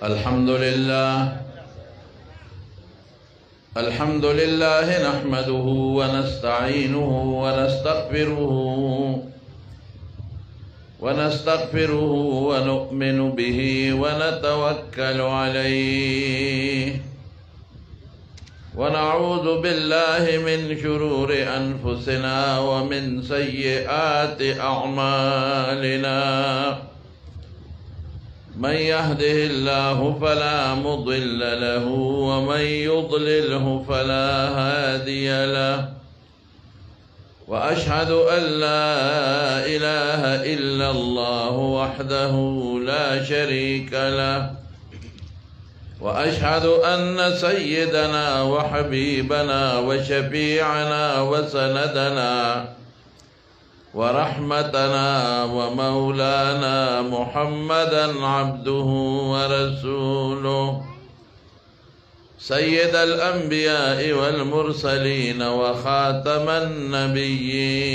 الحمد لله الحمد لله نحمده ونستعينه ونستغفره ونؤمن به ونتوكل عليه ونعوذ بالله من شرور أنفسنا ومن سيئات أعمالنا من يهده الله فلا مضل له ومن يضلله فلا هادي له وأشهد أن لا إله إلا الله وحده لا شريك له وأشهد أن سيدنا وحبيبنا وشفيعنا وسندنا ورحمتنا ومولانا محمدا عبده ورسوله سيد الأنبياء والمرسلين وخاتم النبيين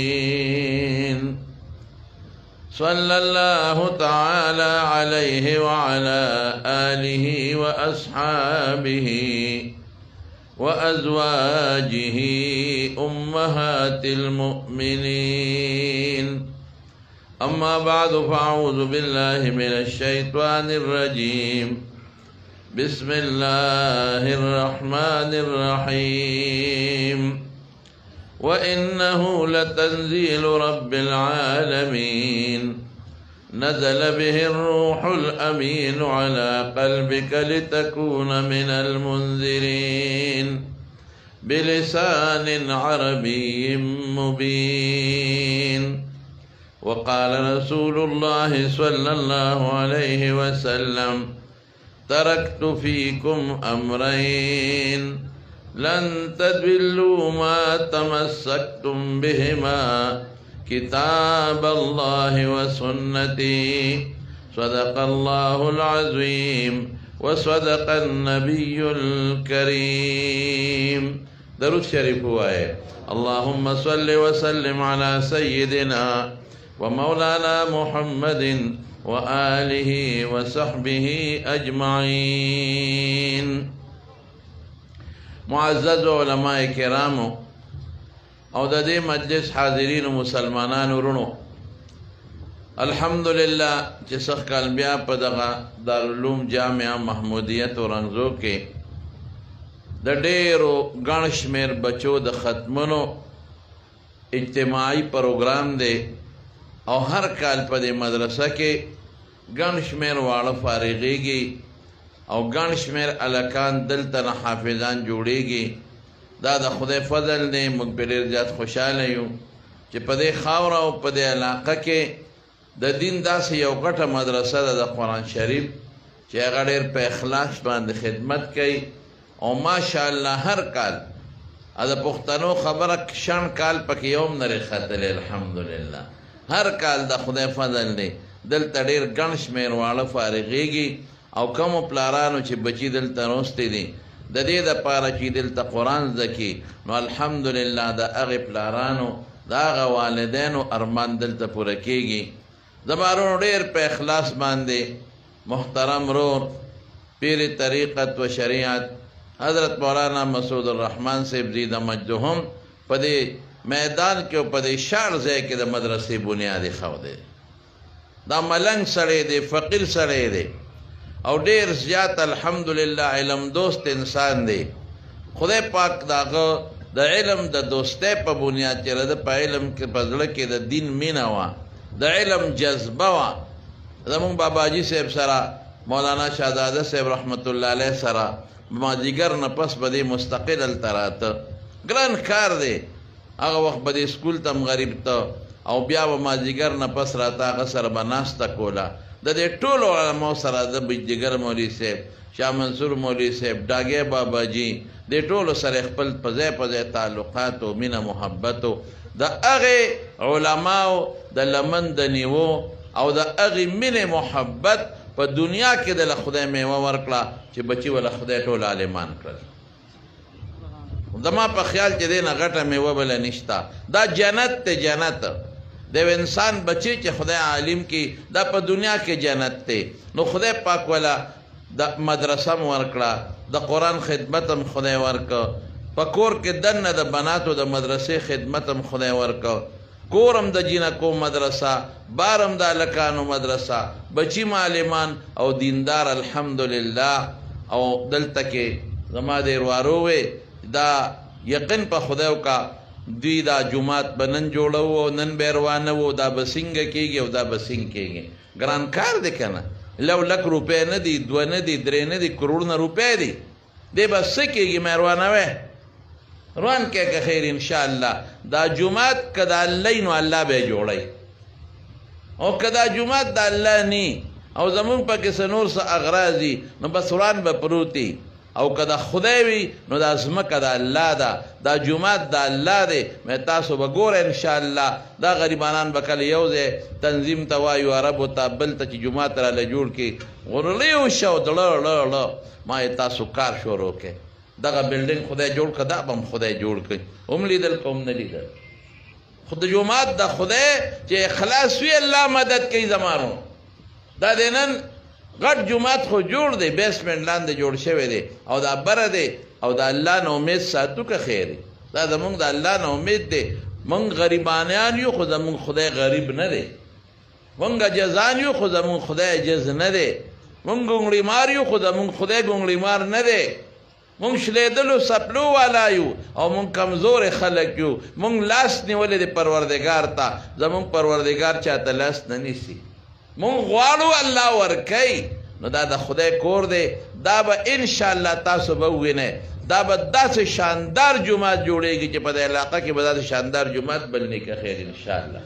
صلى الله تعالى عليه وعلى آله وأصحابه وأزواجه أمهات المؤمنين. أما بعد، فأعوذ بالله من الشيطان الرجيم. بسم الله الرحمن الرحيم. وإنه لتنزيل رب العالمين نزل به الروح الأمين على قلبك لتكون من المنذرين بلسان عربي مبين. وقال رسول الله صلى الله عليه وسلم: تركت فيكم أمرين لن تضلوا ما تمسكتم بهما، كتاب الله وسنتي. صدق الله العظيم وصدق النبي الكريم. درود شریف ہوا ہے. اللهم صل وسلم على سيدنا ومولانا محمد وآله وصحبه أجمعين. معزز علماء کرامو او د دې مجلس حاضرین مسلمانانو ورونو، الحمدلله چې سږ کال بیا په دغه دارالعلوم جامعه محمودیه تورنګزو کې د ډېرو ګڼ شمېر بچو د ختمونو اجتماعي پروګرام دی، او هر کال په دې مدرسه کې ګڼ شمېر واړه فارغېږي او ګڼ شمېر هلکان دلته نه حافظان جوړېږي. دا د خدای فضل دی، موږ پرې ډېر زیات خوشحاله یو چې په دې خاوره او په دې علاقه کې د دین داسې یو غټه مدرسه ده د قرآن شریف چې هغه ډېر په اخلاص باندې خدمت کوي، او ماشاءالله هر کال د پښتنو خبره شن کال پکې یو هم نه دی ختلی. الحمدلله هر کال د خدای فضل دی دلته ډېر ګڼ شمېر واړه فارغېږي، او کومو پلارانو چې بچي دلته راوستي دي د دې دپاره چې دلته قرآن زده کړي، نو الحمدلله د هغې پلارانو د هغه والدینو ارمان دلته پوره کېږي. زما ورونو ډېر په اخلاص باندې محترم رور پیر طریقت و شریعت حضرت مولانا مسعود الرحمن صاحب زید مجدهم په دې میدان کې او په دې شار ځای کې د مدرسې بنیاد ایښودی دی. دا ملنګ سړی دی، فقیر سړی دی، او ډېر زیات الحمدلله علم دوست انسان دی. خدای پاک د هغه د علم د دوستۍ په بنیاد چې د په علم کې په زړه کې د دین مینه وه، د علم جذبه وه. زمونږ باباجي صاحب سره مولانا شهزاده صاحب رحمت الله علیه سره مازدیګر نه پس به دې مستقل هلته راته. ګران کار دی، هغه وخت به دې سکول ته هم غریب ته، او بیا به مازدیګر نه پس راته هغه سره به ناسته کوله. د دې ټولو علماو سره د بجلیګر مولوي صاحب، شاه منصور مولوي صاحب، ډاګی باباجي، دې ټولو سره خپل په ځای په ځای تعلقات او مینه محبت و. د هغې علماو د لمن د نیوو او د هغې مینې محبت په دنیا کې د خدای میوه ورکړه چې بچي وله خدای ټول عالمان کړل. زما په خیال چې دې نه غټه میوه بله نشته. دا جنت دی، جنت د یو انسان بچی چې خدای عالم کی، دا په دنیا کې جنت دی. نو خدای پاک ولا د مدرسه هم ورکړه، د قرآن خدمت هم خدای ورکړ، په کور کې دننه د بناتو د مدرسې خدمت هم خدای ورکړ، کور هم د جینکو مدرسه، بار هم د هلکانو مدرسه، بچي معلمان او دیندار الحمدلله. او دلته کې زما د وروارو وې دا یقین په خدای وکړه، دوی دا جومات به نن جوړوو او نن به روانوو، دا به څنګه کېږي او دا به څنګه کېږي. ګران کار دی که نه، لو لک روپۍ نه دي، دوه نه دي، درې نه دي، کروړونه روپۍ دي، دی به څه کېږي؟ مې روانوی روان کې که خیر انشاءالله. دا جومات که د الله نو الله به یې جوړوي، او که دا جومات د الله نی او زمونږ پکې څه نور څه اغراض دي نو بس وران به پروت وي، او که د خدای وي نو دا ځمکه د الله ده، دا جومات د الله دی. مې تاسو به ګوره انشاءالله دا غریبانان به کله یو ځای تنظیم ته وایو، عربو ته بل ته چې جومات راله جوړ کړي، غرلی وشه او دړه ړه ړه. ما یې تاسو کار شروع کړئ، دغه بلډینګ خدای جوړ کړه، دا به هم خدای جوړ کړي. هم لیدل که هم نه لیدل، خو د جومات د خدای چې اخلاص وي الله مدد کوي. زمانو دا دی نن غټ جومات خو جوړ دی، بیسمنټ لاندې جوړ شوی دی او دا بره دی، او د الله نه امید ساتو که خیر دی. دا زمونږ د الله نه امید دی. مونږ غریبانیان یو خو زمونږ خدای غریب نه دی، مونږ جزان یو خو زمونږ خدای جز نه دی، مونږ ګونګړي مار یو خو زمونږ خدای ګونګړي مار نه دی، مونږ شلېدلو سپلو والا یو او مونږ کمزورې خلک یو. مونږ لاس نیولې دی پروردګار ته، زمونږ پروردګار چاته لاس نه نیسي. مونږ غواړو الله ورکوي، نو دا د خدای کور دی. دا به انشاءالله تاسو به ووینئ، دا به داسې شاندار جومات جوړېږي چې په دې علاقه کې به داسې شاندار جومات بل نه که خیر انشاءالله.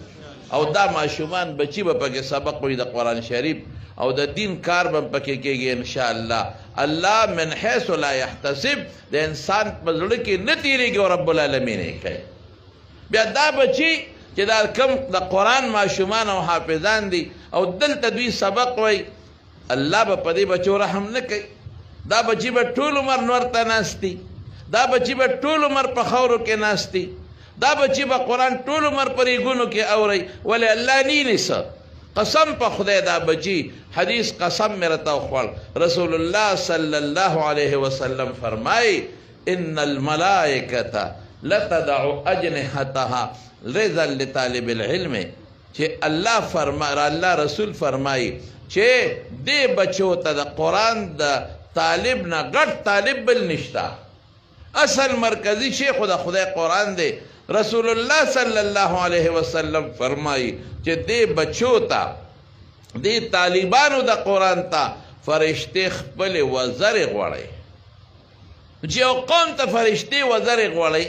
او دا ماشومان بچي به پکې سبق وایي د قرآن شریف، او د دین کار به پکې کېږي انشاءالله. الله من حیث لا یحتسب، د انسان په زړه کې نه تېرېږي او رب العالمین یې کوي. بیا دا بچي چې دا کم د قرآن ماشومان او حافظان دي او دلته دوی سبق وایي، الله به په دې بچو رحم نه کوي. دا بچي به ټول عمر نور ته ناست دي، دا بچي به ټول عمر په خاورو کې ناست دي، دا بچي به قرآن ټول عمر په ریګونو کې اوري، ولې الله نی نیسه. قسم په خدای دا بچي، حدیث قسم مې راته وخوړ، رسول الله صلی الله علیه وسلم فرمایي ان الملائکة لتدع اجنحتها رضا لطالب العلم، چې الله فرما، الله رسول فرمایي چې دې بچو ته د قرآن د طالب نه غټ طالب بل نشته. اصل مرکزي شی خو د خدای قرآن دی. رسول الله صلی الله علیه وسلم فرمایي چې دې بچو ته، دې طالبانو د قرآن ته فرشتې خپلې وزرې غواړي. چې یو قوم ته فرشتې وزرې غواړي،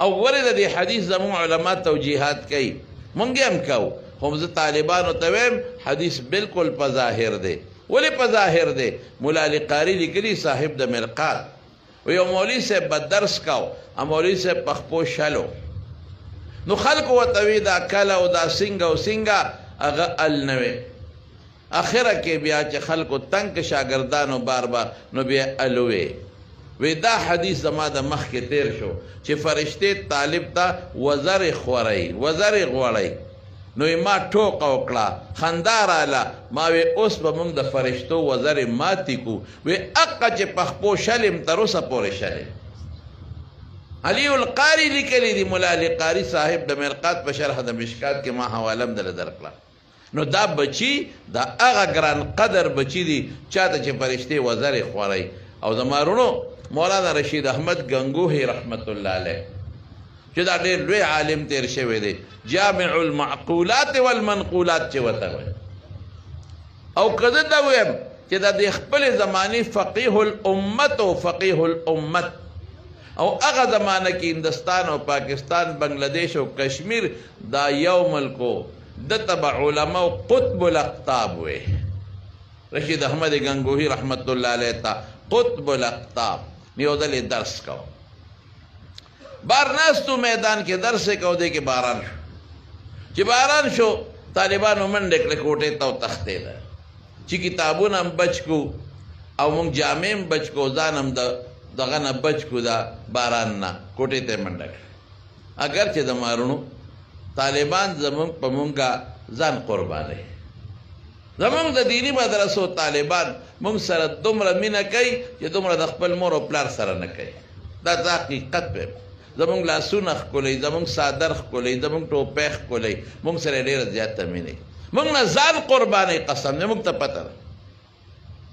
او ولې د دې حدیث زموږ علما توجیهات کوي، مونږ یې هم کوو، خو زه طالبانو ته وایم حدیث بالکل په ظاهر دی. ولې په ظاهر دی؟ مولا علي قاري لیکلي صاحب د مرقات، یو مولوي صاحب به درس کاو، مولوي صاحب په خپو شلو، نو خلکو ورته وی دا کله او دا څنګه او څنګه، هغه ال نه وی. اخره کې بیا چې خلکو تنګ شاګردانو بار بار، نو بیا ال وی. وی دا حدیث زما د مخکې تیر شو چې فرشتې طالب ته وزرې خورئ، وزرې غوړئ. نو یې ما ټوقه وکړه، خندا راله، ما وی اوس به موږ د فرشتو وزرې ماتې کړو. وی اقه چې په خپو شلم تر اوسه پورې شلم. علی القاری لیکلی دی، مولا علی قاری صاحب د مرقات په شرح د مشکات کې ما حواله هم درله درکړه. نو دا بچي دا هغه ګران قدر بچي دي چاته چې فرشتې وزرې خورئ. او زما وروڼو مولانا رشید احمد ګنګوهي رحمت الله علیه چې دا ډېر لوی عالم تیر شوی دی، جامع المعقولات والمنقولات چې ورته وایي. او که زه دا ووایم چې دا د خپلې زمانې فقیه الامت او فقیه الامت، او هغه زمانه کې هندوستان او پاکستان، بنګلادیش او کشمیر دا یو ملک و، ده ته به علما قطب الاقطاب وی. رشید احمد ګنګوهي رحمت الله علیه ته قطب الاقطاب. یو ځل یې درس کوو، بار ناستو میدان کې درس یې کوو، دې کې باران شو. چې باران شو طالبانو منډې کړې کوټې ته وتښتېده، چې کتابونه هم بچ کړو او موږ جامې هم بچ کړو، ځان هم د دغه نه بچ کړو، دا باران نه کوټې ته یې منډه کړه. اګر چې د مارونو طالبان زموږ په مونږه ځان قربانوي، زمونږ د دیني مدرسو طالبان مونږ سره دومره مینه کوي چې دومره د خپل مور او پلار سره نه کوي. دا د حقیقت دی. زمونږ لاسونه ښکلوي، زمونږ څادر ښکلوي، زمونږ ټوپۍ ښکلوي، مونږ سره ډېره زیاته مینه. مونږ نه ځان قربانوي، قسم دی، مونږ ته پته ده.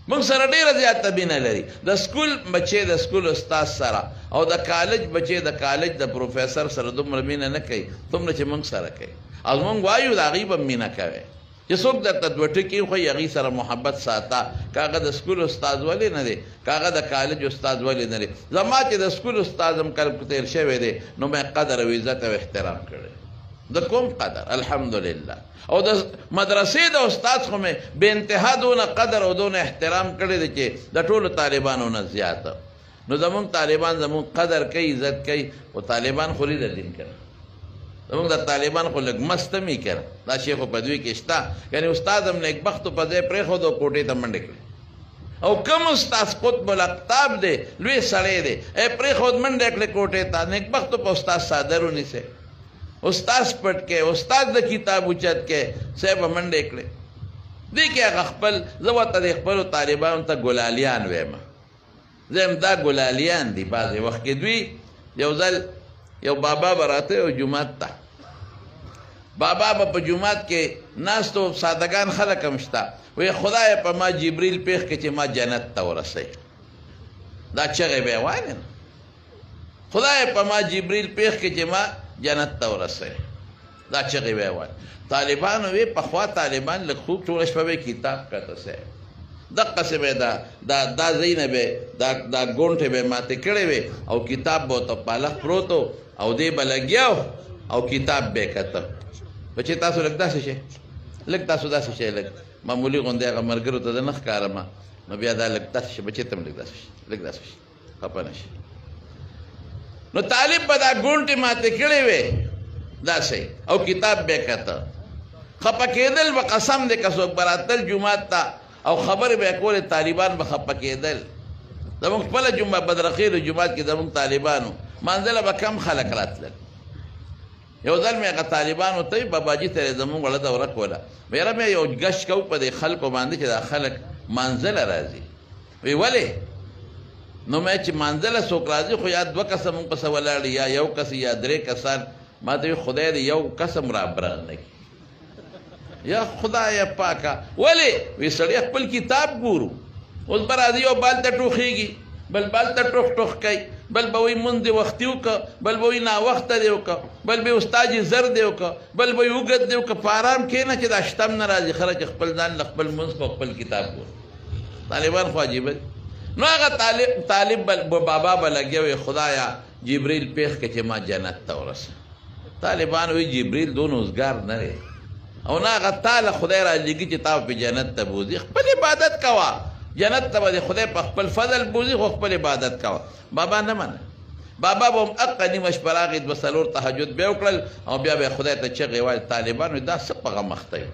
مونږ سره ډېره زیاته مینه لري. د سکول بچی د سکول استاد سره او د کالج بچی د کالج د پروفیسر سره دومره مینه نه کوي څومره چې مونږ سره کوي. او مونږ وایو د هغوی به مینه کوي. چې څوک درته دوه ټکي وښيي هغوی سره محبت ساته، که هغه د سکول استاد ولې نه دی، که هغه د کالج استاد ولې نه دی. زما چې د سکول استاد هم کله تېر شوی دی نو مې قدر او عزت او احترام کړی، د کوم قدر الحمدلله. او د مدرسې د استاد خو مې بې انتها دونه قدر او دونه احترام کړی دی چې د ټولو طالبانو نه زیات. نو زمونږ طالبان زمونږ قدر کوي، عزت کوي. خو طالبان خو د دین کنه، زمونږ د طالبان خو لږ مست هم وي کنه، دا شی خو په دوی کې شته. یعنې استاد هم نېکبختو په ځای پرېښود او کوټې ته منډې کړې. او کوم استاد قطب الاقطاب دی، لوی سړی دی، ای پرېښود منډې کړې کوټې ته، نېکبختو په استاد څادر ونیسي، استاد پټ کې، استاد د کتاب اوچت کې، صاحب منډې کړې. دې کې هغه خپل، زه ورته د خپلو طالبانو ته ګلالیان وایم، زه هم دا ګلالیان دي. بعضې وخت کې دوی یو ځل یو بابا به راته یو جومات ته، بابا به په جومات کې ناست و، سادهګان خلک هم شته، وایي خدایه په ما جبریل پېښ کړه چې ما جنت ته ورسوي. دا چغې به یې ویلې نه، خدایه په ما جبریل پېښ کړه چې ما جنت ته ورسوي. دا چغې به یې ویلې. طالبانو وی پخوا طالبان لږ خوب ټوله شپه به یې کتاب کته صاحب، دقسې به یې دا دا ځایونه به دا دا ګونټې به یې ماتې کړې وې او کتاب به ورته پالخ پروت و او دی به لګیا او کتاب به یې کته. بچې تاسو لږ داسې شئ، لږ تاسو داسې شئ، لږ معمولي غوندې هغه ملګرو ته زه نه ښکارم، نو بیا دا لږ داسې شئ، بچې ته هم لږ داسې شئ، لږ داسې شئ، خفه نه شئ. نو طالب به دا ګونټې ماتې کړې وې داسې او کتاب به یې کته. خفه کېدل به قسم دی که څوک به راتلل جومات ته او خبرې به یې کولې، طالبان به خفه کېدل. زموږ خپله جمعه بدرخېلو جومات کې زموږ طالبانو منزله به کم خلک راتلل. یو ځل مې هغه طالبانو ته باباجي ته یې زموږ وړه دوره کوله، ویره مې یو ګشت کوو په دې خلکو باندې چې دا خلک منزله راځي. وی ولې؟ نو مې چې منزله څوک راځي خو یا دوه کسه مونږ پسې ولاړ یا یو کس یا درې کسان. ما ته وی خدای دې یو کس هم رابرغ نه کړي. یا خدای پاکه ولې؟ وی سړی خپل کتاب ګورو، اوس به راځي یو بال ته ټوخېږي، بل بال ته ټوخ ټوخ کوي، بل به وایي مونځ دې وختي وکړه، بل به وایي ناوخته دې وکړه، بل به استاد یې زر دې وکړه، بل به یې اوږد دې وکړه. په ارام کښېنه چې دا شتم نه راځي، خره چې خپل ځان له خپل مونځ په خپل کتاب ګوري. طالبان خو عجیبه دي. نو هغه طالب بابا به لګیا وي خدایا جبریل پېښ کړه چې ما جنت ته ورسه. طالبان وایي جبریل دون اوزګار نه دی او نه هغه تا له خدای رالیږي چې تا په جنت ته بوځي. خپل عبادت کوه، جنت ته به دې خدای په خپل فضل بوځي، خو خپل عبادت کوه. بابا نه منه، بابا به هم اقه نیمه شپه راغی، دوه څلور تهجد به یې وکړل او بیا به یې خدای ته چغې وایي. طالبان وایي دا څه په غم اخته یو،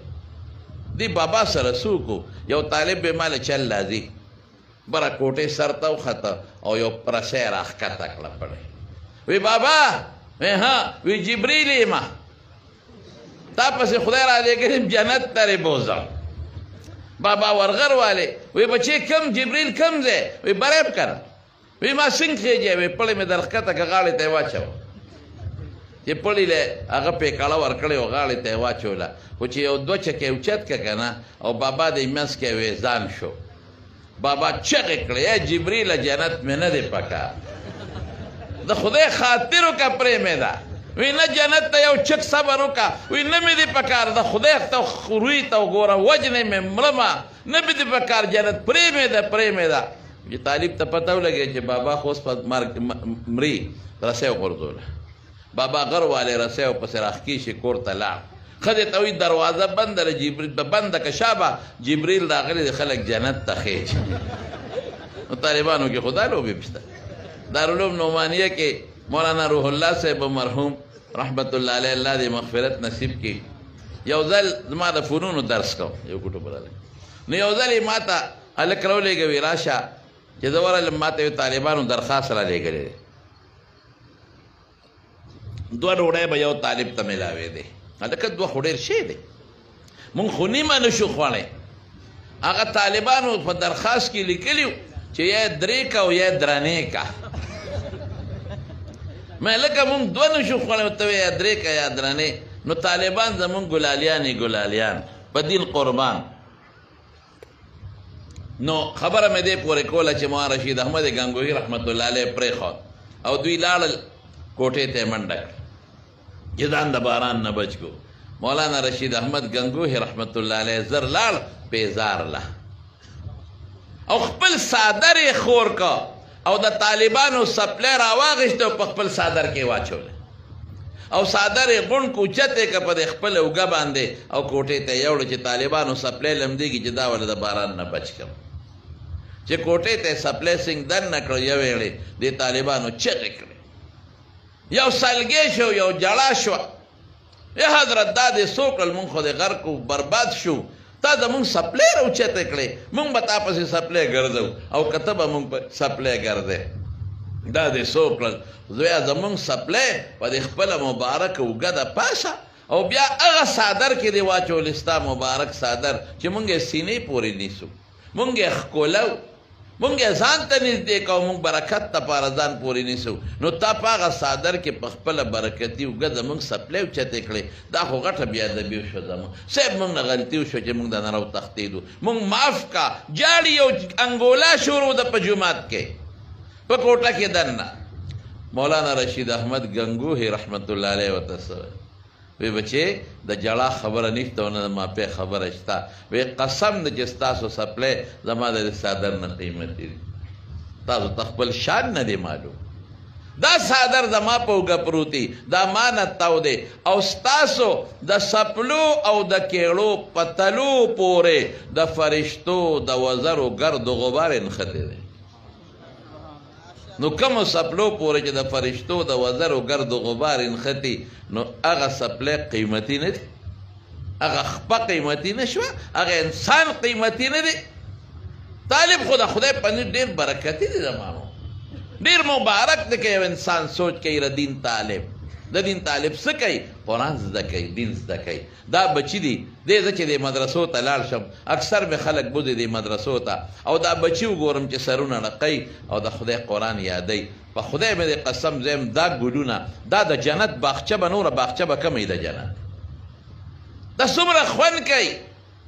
دې بابا سره څوک و؟ یو طالب به ما له چل راځي، بره کوټې سر ته وخته او یو رسۍ یې راښکته کړه پړی. وی بابا، وی ها، وی جبریل یمه، تا پسې خدای رالیږلی جنت ته دې بوځم. بابا ورغر والے وی بچې کم جبریل کم ځای؟ وی بریب کنه. وی ما څنګه خېږی؟ وی پړی مې درښکته که غاړې ته یې واچوه. چې پړی له هغه پیکړه ورکړې او غاړې ته یې واچوله، خو چې یو دوه چکې اوچت که که نه او بابا دې منځ کې ویزان شو. بابا چغې کړې ای جبریله جنت مې نه دی پکار، د خدای خاطر وکړه پرې مې ده. وی نه جنت ته یو چک صبر وکړه، وی نه مې دی پکار، د خدای ته روی ته وګوره، وجنې مې مړمه، نه مې دی پکار جنت، پرې مې ده، پرې مې ده. چې طالب ته پته ولګېده چې بابا خو اوس په مرګ مري، رسۍ وغورځوله. بابا غر والې رسۍ ورپسې راښکې شي، کور ته لاړ. ښځې ته وایي دروازه بنده ده، جبریل ته بنده که شابه، جبریل راغلی دی خلک جنت ته خېژي. نو طالبانو کې خو دا لوبې شته. دارالعلوم نعمانیه کې مولانا روح الله صاحب مرحوم رحمت الله علیه، الله دې مغفرت نصیب کړي، یو ځل زما د فنونو درس کوم یو کوټه بلاله. نو یو ځل یې ما ته هلک راولېږه، وي راشه چې زه ورغلم، ما ته یو طالبانو درخواست رالیږلی دی، دوه ډوډۍ به یو طالب ته میلاوېدې. هلکه دوه خو ډېر شی دی، مونږ خو نیمه نه شو خوړی. هغه طالبانو په درخواست کې لیکلي چې یا درې کا او یا درنې کا. مې لکه مونږ دوه نشو خوړلی، ته یا درې کا یا درنې. نو طالبان زمونږ ګلالیان یې، ګلالیان په دین قربان. نو خبره مې دې پورې کوله چې مولانا رشید احمد ګنګوهي رحمت الله علیه پرېښود او دوی لاړل کوټې ته یې منډه کړه چې ځان د باران نه بچ کړو. مولانا رشید احمد ګنګوهي رحمت الله علیه زر لاړ پیزار له او خپل څادر یې خور که او د طالبانو څپلی راواغېسته او په خپل څادر کې واچولی او څادر یې غونډ کو، اوچت یې که په دې خپله اوږه باندې او کوټې ته یې یوړو چې طالبانو څپلی لمدېږي چې دا ولې د باران نه بچ کړم. چې کوټې ته یې څپلی څنګه دننه کړو، یو ویړې دې طالبانو چغې کړې، یو سلګی شو، یو جړا شوه، ای حضرت دا دې څه وکړل، مونږ خو دې غرق و برباد شو، تا زمونږ څپلی راوچتې کړې، مونږ به تا پسې څپلی ګرځو او که ته به مونږ په څپلی ګرځې، دا دې څه وکړل زویه، زمونږ څپلی په دې خپله مبارکه اوږه د پاسه او بیا هغه څادر کې دې واچولې، ستا مبارک څادر چې مونږ یې سینې پورې نیسو، مونږ یې ښکلو، مونږ یې ځان ته نږدې کوو، مونږ برکت لپاره ځان پورې نیسو، نو تا په هغه څادر کې په خپله برکتي اوږه زمونږ څپلی اوچتې کړې، دا خو غټه بې ادبي وشوه. زمونږ صاحب مونږ نه غلطي وشوه چې مونږ درنه راوتښتېدو، مونږ معاف کا. جاړي یو انګولا شروع ده په جومات کې په کوټه کې دننه. مولانا رشید احمد ګنګوهي رحمت الله علیه ورته څه وی، بچې د جړا خبره نشته او نه د معافۍ خبره شته، وی قسم دی چې ستاسو څپلی زما د څادر نه قیمتي دي، تاسو ته خپل شان نه دی معلوم، دا څادر زما په اوږه پروت دی، دا ما نه تاو دی، او ستاسو د څپلو او د کیړو په تلو پورې د فرشتو د وزرو ګرد و غبار نښتی دی. نو کومو څپلو پورې چې د فرشتو د وزرو ګرد و غبار نښتی، نو هغه څپلی قیمتي نه دی، هغه خپه قیمتي نه شوه، هغه انسان قیمتي نه دی. طالب خو د خدای په نزد ډېر برکتي دی، زمانو ډېر مبارک دی. که یو انسان سوچ کوي د دین طالب، د دین طالب څه کوي؟ قرآن زده کوي، دین زده کوي. دا بچی دي دې، زه چې دې مدرسو ته لاړ شم اکثر مې خلک بوځي دې مدرسو ته، او دا بچي وګورم چې سرونه ړقوي او د خدای قرآن یادوي، په خدای مې دې قسم زیم دا ګلونه دا د جنت باغچه به نوره باغچه به کمه د جنت، دا څومره خوند کوي،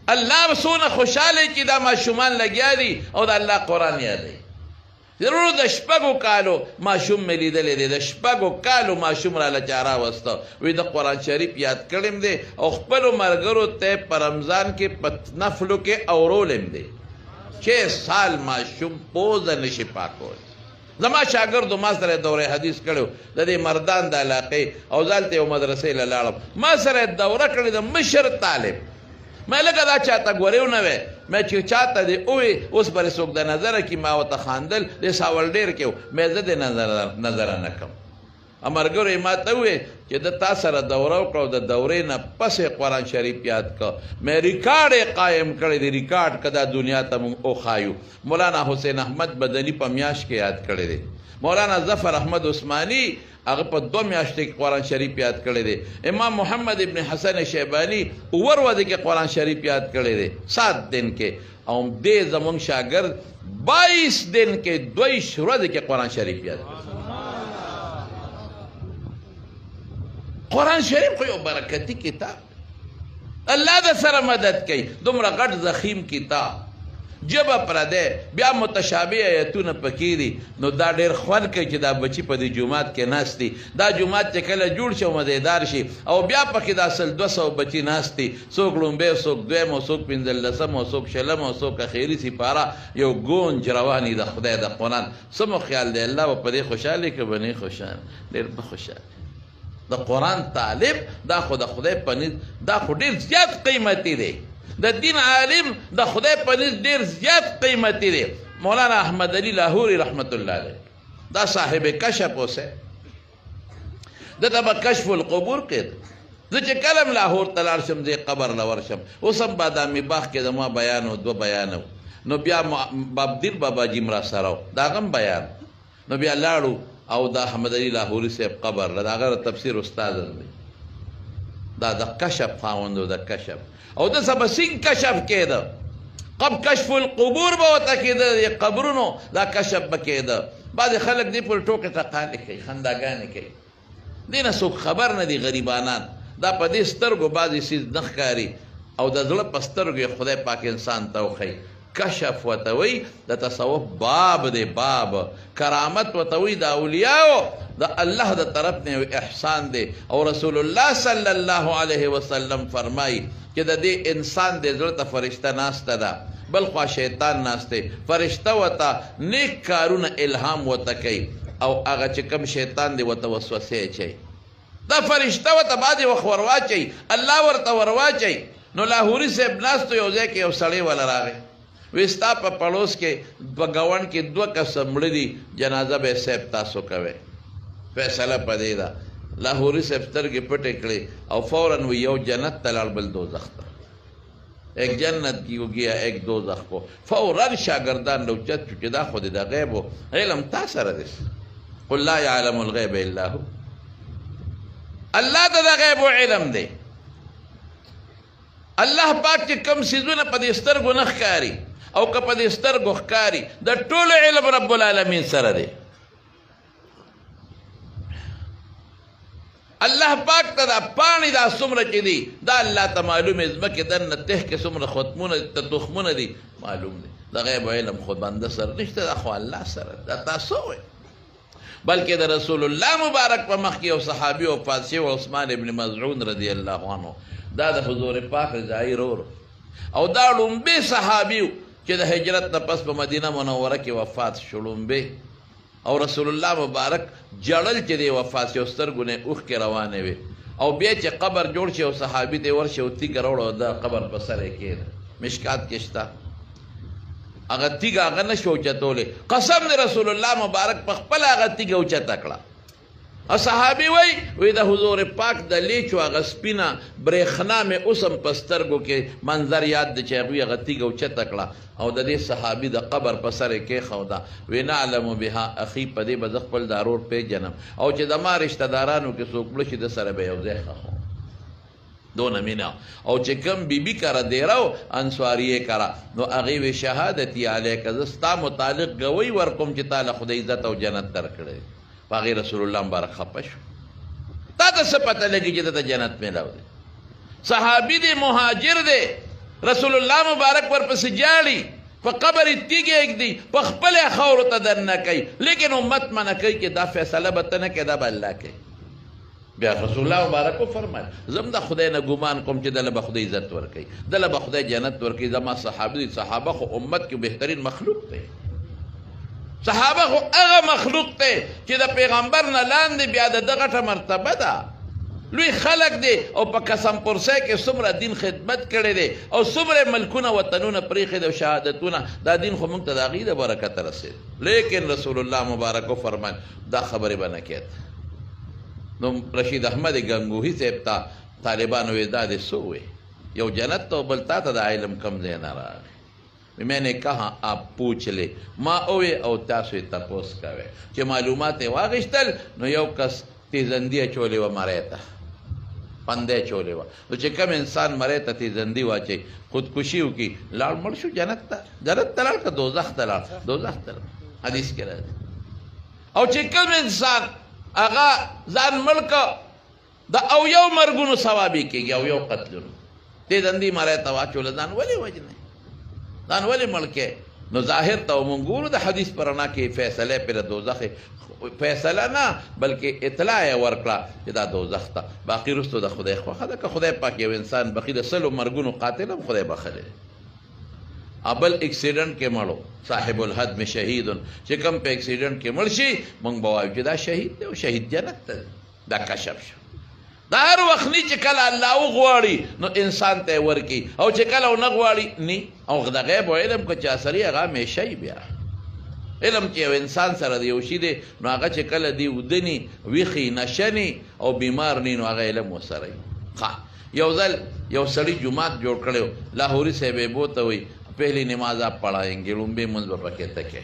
الله به څونه خوشحاله چې دا ماشومان لګیا دي او د الله قرآن یادوي. ضرور د شپږو کالو ماشوم مې لیدلی دی، د شپږو کالو ماشوم راله چا راوسته، وی د قرآن شریف یاد کړم دی او خپلو ملګرو ته په رمضان کې په نفلو کې اورولم دی. 6 سال ماشوم پوزه نشي پاکول. زما شاګردو ما سره دوره حدیث کړو د دې مردان د علاقې، او زه هلته یو مدرسې له لاړم، ما سره دوره کړې د مشر طالب، مې لکه دا چاته ګورې ونه وی، مې چې چاته دې ووی اوس به څوک د نظره کړي، ما ورته خاندل، دې ساول ډېر کې و، مې زه دې نظره نه کوم. ملګرو یې ما ته ووی چې ده تا سره دوره وکړه او د دورې نه پس یې قرآن شریف یاد کړ، مې ریکارډ یې قایم کړی دی، ریکارډ که دا دنیا ته مونږ وښایو. مولانا حسین احمد بدني په میاشت کې یاد کړی دی، مولانا ظفر احمد عثماني هغه په 2 میاشتو کې قرآن شریف یاد کړی دی، امام محمد ابن حسن شیبانی 7 ورځې کې قرآن شریف یاد کړی دی، 7 دن کې، او دې زمونږ شاګرد 22 دن کې 22 ورځې کې قرآن شریف یاد کړی. قرآن شریف خو یو برکتي کتاب، الله د سره مدد کوي، دومره غټ ضخیم کتاب، ژبه پردی، بیا متشابه آیتونه پکې دي، نو دا ډېر خوند کوي چې دا بچي په دې جومات کې ناست دي. دا جومات چې کله جوړ شي او مزیدار شي او بیا پکې دا 100-200 بچي ناست دي، څوک ړومبی، څوک دویم او څوک 15 او څوک 20 او څوک اخري سپاره، یو ګونج رواني د خدای د قرآن. څه مو خیال دی الله به په دې خوشحاله که به نه خوشحاله؟ ډېر به خوشحاله. د قرآن طالب دا خو د خدای په نزد دا خو ډېر زیات قیمتي دی، د دین عالم د خدای په نزد ډېر زیات قیمتي دی. مولانا احمد علی لاهوري رحمت الله علیه دا صاحب کشف اوسه، ده ته به کشف القبور کېده. زه چې کله هم لاهور ته لاړ شم زه یې قبر له ورشم، اوس هم بادامي باغ کې زما بیان و، 2 بیان و، نو بیا بابدیر باباجي هم راسره و، د هغه هم بیان، نو بیا لاړو او د احمد علی لاهوري صاحب قبر له، د هغه د تفسیر استاد هم دی، دا د کشف خاوند و، د کشف او د څه به څنګه کشف کېده. قب کشف القبور به ورته کېده، قبرونو دا کشف به کېده. بعضې خلک دې پورې ټوکې ټقالې کوي، خنداګانې کوي، دې نه څوک خبر نه دي غریبانان. دا په دې سترګو بعضې څیز نه ښکاري او د زړه په سترګو یې خدای پاک انسان ته وښیي. کشف ورته وایي د تصوف باب دی، باب کرامت ورته وایي د اولیاو د الله د طرف نه یو احسان دی. او رسول الله صلی الله علیه وسلم فرمایي چې د دې انسان د زړه ته فرشته ناسته ده، بل خوا شیطان ناست دی، فرشته ورته نیک کارونه الهام ورته کوي او هغه چې کوم شیطان دی ورته وسوسې اچوي. دا فرشته ورته بعضې وخت ورواچوي، الله ورته ورواچوي. نو لاهوري صاحب ناست یو ځای کې یو سړی وله راغی، وی ستا په پړوس کې په ګاونډ کې دوه کسه مړه دي، جنازه به یې صاحب تاسو کوئ، فیصله په دې ده. لاهوري صاحب سترګې پټې کړې او فوراً وی یو جنت ته لاړ بل دوزخ ته، ایک جنت کی ہو گیا ایک دوزخ کو. فوراً شاګردان راوچت شو چې دا خو دې د غیب علم تا سره دی، قل لا يعلم الغیب الا هو، الله ته د غیب علم دی. الله پاک چې کوم څیزونه په دې سترګو نه ښکاري او که په دې سترګو ښکاري، د ټولو علم رب العالمین سره دی. الله پاک ته دا پاڼې دا څومره چې دي دا الله ته معلومې، ځمکې دننه ته کې څومره ختمونه تخمونه دي معلوم دي. د غیب علم خو بنده سره نشته، دا خو الله سره، دا تاسو وایئ. بلکې د رسول الله مبارک په مخ کې یو صحابي وفات شوی، عثمان ابن مظعون رضی الله عنه، دا د حضور پاک رضاعي ورور او دا ړومبی صحابي چې د هجرت نه پس په مدینه منوره کې وفات شو، ړومبی. او رسول الله مبارک جړل چې دی وفات شي او سترګو نه یې اوښکې روانې وې. او بیا چې قبر جوړ شي او صحابي ته یې ورشي او تیږه راوړه او د قبر په سر یې کښېږده، مشکات کې شته هغه تیږه، هغه نه شوه اوچتولی، قسم دی رسول الله مبارک په خپله هغه تیږه اوچته کړه. او صحابي وایي وی د حضور پاک د لیچو هغه سپینه برېښنا مې اوس هم په سترګو کې منظر یاد دی چې هغوی هغه تیږه اوچته کړه او د دې صحابي د قبر په سر یې کېښوده. وی نعلم بها اخي، په دې به زه خپل دا ورور پېژنم او چې د ما رشته دارانو کې څوک مړه شي ده سره به یو ځای ښخوم. دونه مینه. او چې کوم بیبي کره دیره و انصاریې کره، نو هغې وی شهادتي علیک، زه ستا متعلق ګوی ورکوم چې تا له خدای عزت او جنت درکړی. په هغې رسول الله مبارک خفه شو، تا ته څه پته لګي چې ده ته جنت میلاو دی؟ صحابي دی، مهاجر دی، رسول الله مبارک ورپسې جاړي، په قبر یې تیږې ږدي، په خپلې خاورو ته دننه کوي، لیکن امت منع کوي چې دا فیصله به ته نه کوې، دا به الله کوي. بیا رسول الله مبارک وفرمایل زه هم د خدای نه ګمان کوم چې دله به خدای عزت ورکوي، دله به خدای جنت ورکوي، زما صحابي دي. صحابه خو امت کې بهترین مخلوق دی، صحابه خو هغه مخلوق دی چې د پیغمبر نه لاندې بیا د ده غټه مرتبه ده، لوی خلق دی او په قسم پرسۍ کې څومره دین خدمت کړی دی او څومره ملکونه وطنونه پرېښي دي او شهادتونه، دا دین خو موږ ته د هغوی د برکته رسېد. لیکن رسول الله مبارک وفرمایل دا خبرې به نه کېد. نو رشید احمد ګنګوهي صاحب ته طالبانو وی دا دې څه ووایي، یو جنت ته او بل تا ته د علم کم ځای نه راغی. میں نے کہا آپ پوچھ لے، ما اوې او تاسو یې تپوس کوئ. چې معلومات یې واخیستل نو یو کس تیزندي اچولې وه مری ته، پندی اچولې وه، نو چې کوم انسان مری ته تیزندي واچوي خودکشي وکړي، لاړ مړ شو جنت ته، جنت ته لاړ که دوزخ ته لاړ؟ دوزخ ته لاړ، حدیث کې راځي. او چې کوم انسان هغه ځان مړ کړ د او یو مرګونو ثواب یې کېږي او یو قتلونو. تیزندي مری ته واچوله، ځان ولې وژنې، ځان ولې مړ کړې؟ نو ظاهر ته مونږ ګورو د حدیث په رڼا کې فیصله پرې دوزخ فیصله نه بلکې اطلاع یې ورکړه چې دا دوزخ ته، باقي وروسته د خدای خوښه ده. که خدای پاک یو انسان بخي د 100 مرګونو قاتل هم خدای بخښلی دی. ابل اکسیډنټ کې مړو صاحب الهدم شهید، چې کوم په اکسیډنټ کې مړ شي مونږ به وایو چې دا شهید دی او شهید جنت ته دی. دا کشف شو. دا هر وخت نی چې کله الله وغواړي نو انسان ته یې ورکړي او چې کله ونه غواړي نی. او د غیب علم که چا سره هغه همیشه یې بیا علم چې یو انسان سره د یو شي دی نو هغه چې کله دی وده نی ویښي نشه نی او بیمار نی نو هغه علم ورسره وي. ښه یو ځل یو سړي جومات جوړ کړی و، لاهوري صاحب یې بوته وایي پهلې نماز آپ پړایینګې، ړومبی مونځ به پکې ته کوې.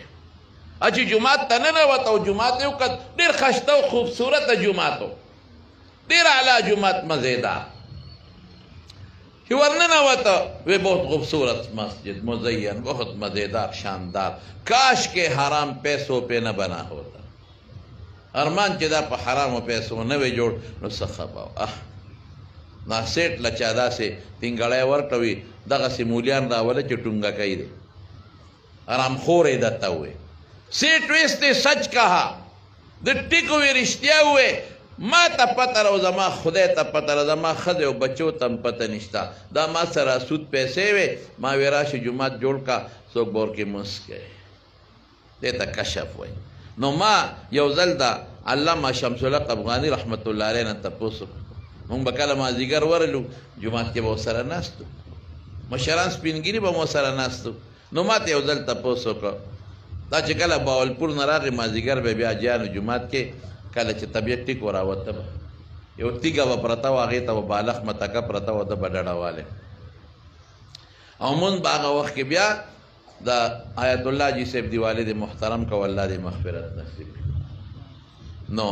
چې جومات ته ننوته او جومات یې وکت، ډېر ښایسته او خوبصورته جومات و، ډېر اعلی جومات مزیدار. چې چې ورننوته وی بہت خوبصورت مسجد، مزین، بہت مزیدار، شاندار، کاش کې حرام پیسو پہ نه بنا ہوتا. ارمان چې دا په حرامو پیسو نه وی جوړ نو څه ښه به وه. نا سیټ له چا داسې تینګړی ورکوي، دغسې مولیان راوله چې ټونګه کوي دی، حرامخور یې درته ووی. سیټ ویستې سچ کہا، د ټیکو وی رښتیا ووی، ما ته پته ده او زما خدای ته پته ده، زما ښځې او بچو ته هم پته نشته، دا ما سره سود پیسې وې، ما وی راشه جومات جوړ کا، څوک به ورکې مونځ کوي. دې ته کشف وایي. نو ما یو ځل د علامه شمس الحق افغاني رحمت الله علیه نه تپوس وکړ. مونږ به کله مازدیګر ورلو جومات کې به ورسره ناست وو، مشران سپین ږیري به مو سره ناست وو. نو ما ته یو ځل تپوس وکړ، دا چې کله باولپور نه راغی مازدیګر به بیا جیانو جومات کې، کله چې طبیعت ټیک و راوته به یو تیږه به پرته وه، هغې ته به بالښت متکه پرته وه، ده به ډډه والی. او مونږ به هغه وخت کې بیا د آیت الله جي صاحب دی والد محترم کو الله دې مغفرت نصیب کړي. نو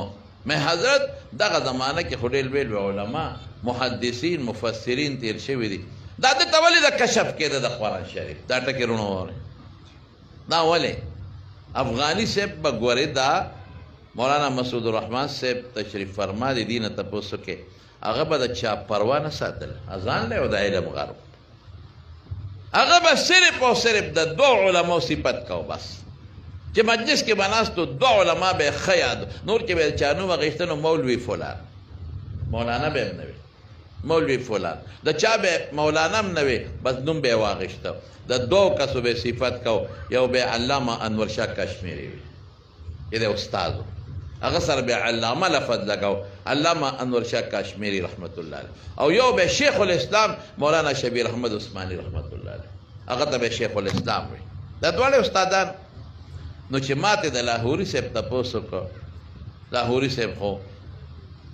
مې حضرت دغه زمانه کې خو ډېر لوی لوی علما، محدثین، مفسرین تېر شوي دي. دا ده ته ولې د کشف کېده د قرآن شریف دا ټکي روڼو واورئ؟ دا ولې افغاني صاحب به ګورې دا مولانا مسعود الرحمن صاحب تشریف فرما دی دینه تپوس وکړي، هغه به د چا پروا نه ساتل، ځان له او د علم غرب، هغه به صرف او صرف د دوو علماو صفت کو، بس چې مجلس کې به ناست وو دوه علما به یې ښه یاد، نور چې به یې چا نوم اخیسته نو مولوي فلان، مولانا به یې هم نه وي، مولوي فلان، د چا به مولانا هم نه وي، بس نوم به یې واخیسته. د دوو کسو به یې صفت کو، یو به علامه انور شاه کشمیري وي چې دی استاد و، هغه سره به علامه لفظ لګاو، علامه انور شاه کشمیري رحمت الله علیه، او یو به شیخ الاسلام مولانا شبیر احمد عثماني رحمت الله علیه، هغه ته به شیخ الاسلام وي. دا دواړه استادان. نو چې ماته د لاهوري صاحب تپوس وکړ، لاهوري صاحب خو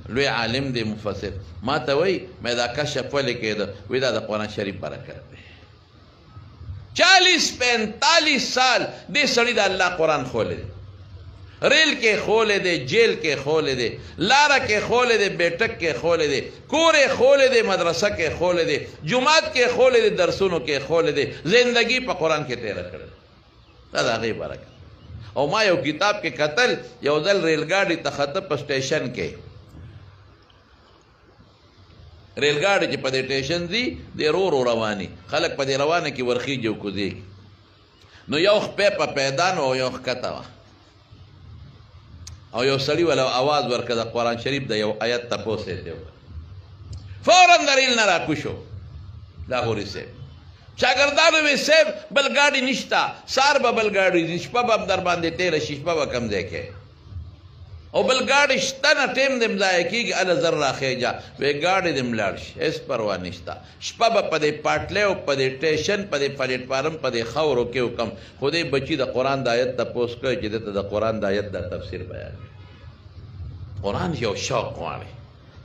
لوی عالم دی، مفسر، ما ته وایي مې دا کشف ولې کېده؟ وایي دا د قرآن شریف برکت دی. 40 45 سال دې سړي د الله قرآن ښولی دی، ریل کې ښولی دی، جیل کې ښولی دی، لاره کې ښولی دی، بیټک کې ښولی دی، کور یې ښولی دی، مدرسه کې ښولی دی، جومات کې ښولی دی، درسونو کې ښولی دی، زندګي په قرآن کې تېره کړې. دا د هغې برکت. او ما یو کتاب کې کتل، یو ځل ریل ګاډي ته خطه په سټیشن کې، ریل ګاډي چې په دې ټیشن ځي دی رو رو رواني، خلک په دې روانه کې ورخیږي او کوزیږي. نو یو خپه په پیدان او یو ښکته وه، او یو سړي ولا आवाज ورکړ د قرآن شریف د یو آیت تپوس یې ترې وکړ، فوراً د ریل نه راکوشو لاهوري صاحب. شاګردانو وی صاحب بل ګاډي نشته، سهار به بل ګاډي ځي، شپه به هم در باندې تېره شي، شپه به کوم ځای کې، او بل ګاډي شته نه، ټیم دې هم ضایع کېږي، هله زر راخېږه. وی ګاډي دې هم لاړ شي، هېڅ پروا نشته، شپه به په دې پاټلی او په دې ټیشن، په دې پلیټفارم، په دې خاورو کې وکړم، خو دې بچي د قرآن د آیت تپوس کوي چې ده ته د قرآن د آیت د تفسیر بیان کړي. قرآن یو شوق غواړي،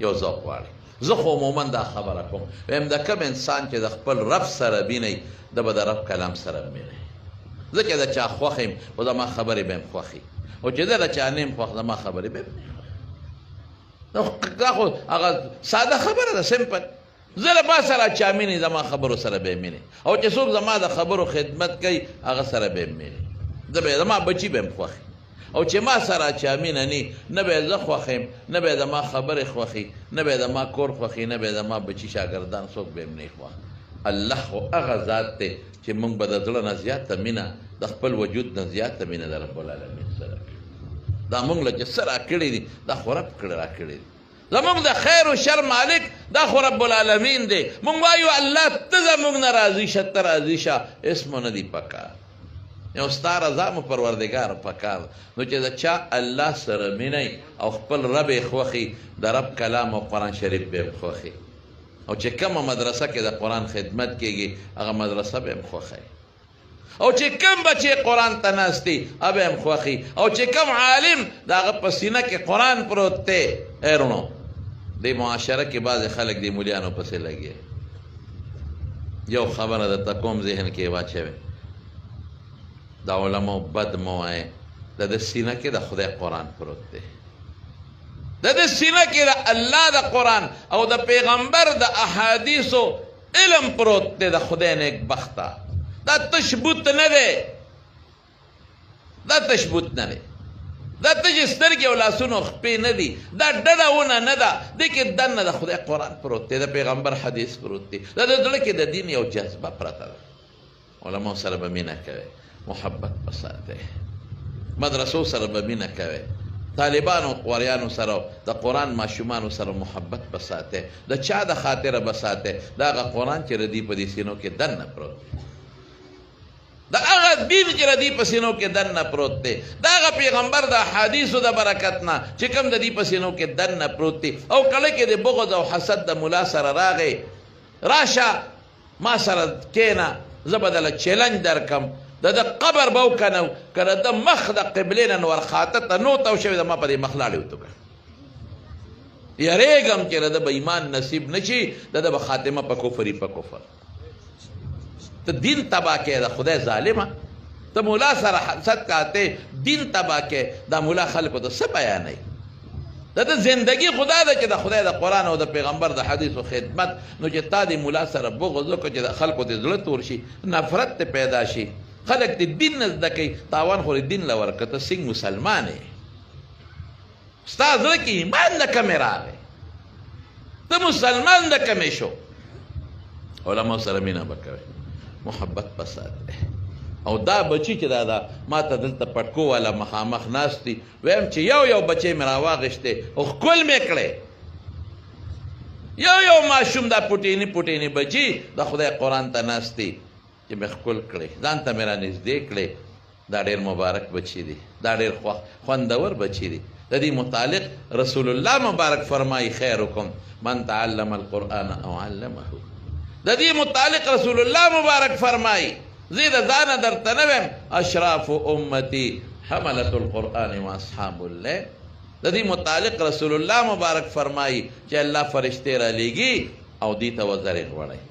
یو ذوق غواړي. زه خو عموماً دا خبره کوم، وایم د کوم انسان چې د خپل رب سره مینه ده به د رب کلام سره مینه. زه چې د چا خوښ یم خو زما خبرې به هم خوښي، او چې زه د چا نه یم خوښ زما خبرې به هم نه خوښي. نو دا خو هغه ساده خبره ده، سمپل. زه له ما سره چا مینې زما خبرو سره به مینې، او چې څوک زما د خبرو خدمت کوي هغه سره به مینې، زه به زما بچي به هم خوښي. او چې ما سره چا مینه نی، نه به زه خوښ یم، نه به زما خبرې خوښي، نه به زما کور خوښي، نه به زما بچي شاګردان څوک به هم نه خوښ. الله خو هغه ذات دی چې موږ به د زړه نه زیاته مینه، د خپل وجود نه زیاته مینه د رب العالمین سره کړو. دا موږ له چې څه راکړي دي دا خو رب کړي راکړي دي، زموږ د خیر او شر مالک دا خو رب العالمین دی. موږ وایو الله ته زموږ نه راضي شه، ته راضي شه، هېڅ مو نه دی پکار، یو ستا رضا مو پروردګار پکار. نو چې د چا الله سره مینه او خپل رب یې خوښي، د رب کلام او قرآن شریف به هم خوښي، او چې کومه مدرسه کې د قرآن خدمت کېږي هغه مدرسه به هم خوښوي، او چې کوم بچی قرآن ته ناست دی هغه به هم خوښي، او چې کوم عالم د هغه په سینه کې قرآن پروت دی. ای وروڼو، دې معاشره کې بعضې خلک دې مولیانو پسې لګي. یو خبره درته کوم، ذهن کې یې واچوې، د علماو بد مه وایې، د ده سینه کې د خدای قرآن پروت دی، د ده سینه کې د الله د قرآن او د پیغمبر د احادیثو علم پروت دی د خدای نیکبخته. دا تش بت نه دی، دا تش بت نه دی، دا تش سترګې او لاسونو خپې نه دي، دا ډډه ونه نه ده. دې کې دننه د خدای قرآن پروت دی، د پیغمبر حدیث پروت دی، دا د زړه کې د دین یو جذبه پرته ده. علماو سره به مینه کوي، محبت به ساتئ، مدرسو سره به مینه کوي، طالبانو قوریانو سره د قرآن ماشومانو سره محبت به ساتئ. د چا د خاطره به ساتئ؟ د هغه قرآن چې د دې په دې سینو کې دننه پروت دی، د هغه دین چې د دې په سینو کې دننه پروت دی، د هغه پیغمبر د احادیثو د برکت نه چې کوم د دې په سینو کې دننه پروت دی. او کله کې د بغض او حسد د ملا سره راغی، راشه ما سره کښېنه، زه به درله چیلنج درکم، د ده قبر به وکنو، که د ده مخ د قبلې نه ورخاته ته نو تاو شوی ده، ما په دې مخ لاړې وتوکړه. یریږم چې د ده به ایمان نصیب نه شي، د ده به خاتمه په کفر په کفر. ته دین تباه کې د خدای ظالمه، ته مولا سره حسد کاته، دین تباه کې. دا مولا خلکو ته څه بیانوي؟ د ده زندگی خدا ده چې د خدای د قرآن او د پیغمبر د حدیثو خدمت. نو چې تا د مولا سره بغض وکړو چې د خلکو دې زړه تور شي، نفرت دې پیدا شي، خلک دې دین نه زده کوي، تاوان خو دې دین له ورکړه. ته څنګه مسلمان یې؟ ستا زړه کې ایمان د کومې راغی؟ ته مسلمان د کومې شو؟ علماو سره مینه به کوې، محبت به ساتې. او دا بچی چې دا ده ما ته دلته پټکو والا مخامخ ناست دي، وایم چې یو یو بچی مې راواغېستی او ښکل مې کړی. یو یو ماشوم دا پوټیني پوټیني بچي د خدای قرآن ته ناست دي چې مې ښکل کړی، ځان ته مې رانږدې کړی. دا ډېر مبارک بچي دي، دا ډېر خوندور بچي دي. د دې متعلق رسول الله مبارک فرمایي خیرکم من تعلم القرآن او علمه. د دې متعلق رسول الله مبارک فرمایي، زه د ځانه درته نه وایم، اشراف امتي حملة القرآن واصحاب الليل. د دې متعلق رسول الله مبارک فرمایي چې الله فرشتې رالیږي او دې ته وزرې غوړوي.